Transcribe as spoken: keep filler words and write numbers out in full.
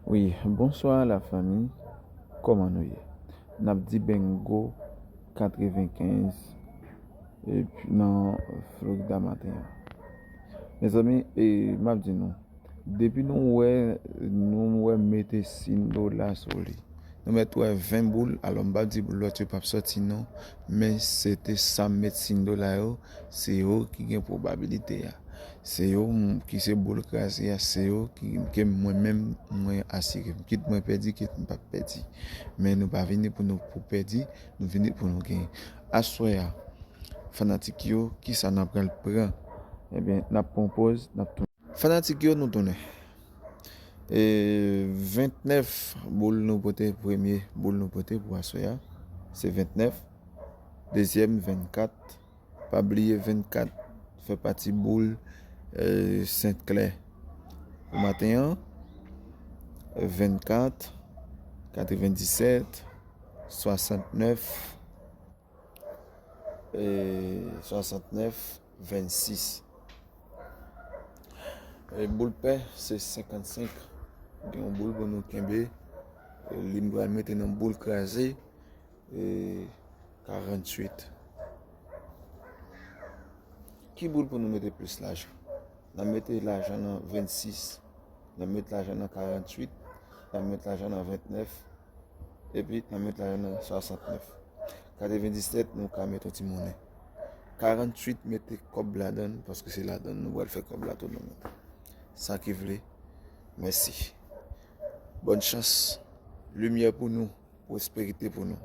Wi, bonswa la fanmi. Kòman nou ye? N ap di Bengo katrevenkenz epi nan Florida maten an. Mezanmi, e, m ap di nou, depi nou wè, nou wè mete siy dola sou li, nou mèt wè ven boul, alò m p ap di boul lòt yo p ap sòti non, men se te sa m met siy dola yo, se yo ki gen pwobabilite a. Se yo m- ki se boul kraze a, se yo ki, ke mwen menm mwen asire m. Kit mwen pèdi, kit m p ap pèdi. Men nou pa vini pou nou pou pèdi, nou vini pou nou genyen. Aswè a, fanatik yo, kisa n ap pral pran? Ebyen, n ap pran pòz, n ap tounen. Fanatik yo, nou tounen. E, ventnèf boul nou pote, premye boul nou pote pou aswè a, se ventnèf. Dezyèm, vennkat. Pa bliye vennkat fè pati boul, e, Sent Klè pou maten an. Vennkat, katrevendisèt, swasantnèf, e, swasantnèf, vennsis. E, boul pè, se senkannsenk. Gen yon boul pou nou kenbe. E, li m pral mete nan boul kraze. E, karanntuit. Ki boul pou nou mete plis lajan? N ap mete lajan nan vennsis. N ap mete lajan nan karanntuit. N ap mete lajan nan ventnèf. Epi n ap mete lajan nan swasantnèf. Katrevendisèt, nou ka mete yon ti monnen. Karanntuit, mete kòb ladan l, paske se ladan l nou pral fè kòb la tou nou menm. Sa ki vle, mèsi. Bòn chans, limyè pou nou, pwosperite pou nou.